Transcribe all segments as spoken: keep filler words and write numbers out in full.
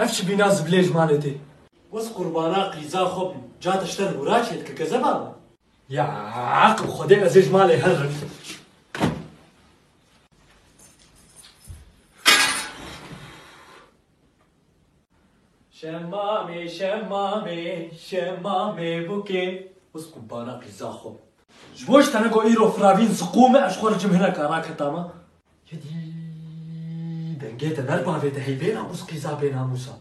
Ev çi bîna ziblê ji malê tê? Wis qurbana qîza xwe bim. Ca te ji te re hûra çê dike, kezeba me. Ya, aqil Xwedê, ez ê ji malê herim. Şemamê, şemamê, şemamê bûkê. Wis qurbana qîza xwe. Ji bo ji te ne got îro firavîn ziqûm e, ez ji xwe re cim hineka raketama. Yedî dengê te ner bavê te hey bê namûs qîza bê namûsa.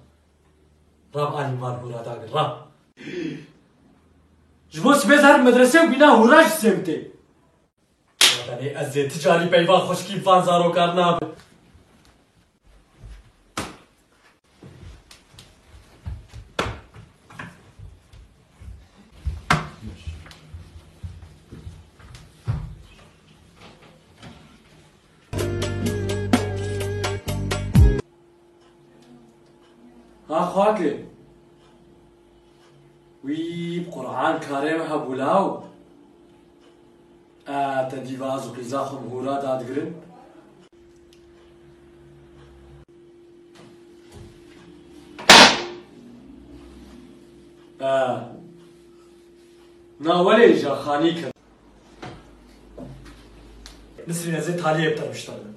Rav alî mal hûra dagir, rav. Ji bo sibê zer medresê û bîna hûra ji sêwtê. Tenê ez ê ti carî peyva xweşkî bi van zarokan nabim. Ha xwakê. Wî bi Qur'an karê me hebû law. E, te dîva ez û qîza xwe bi hûra dadigirin. E, na welê îja xanî kir. Nisrîn, ez ê taliyê bi te rûştebim.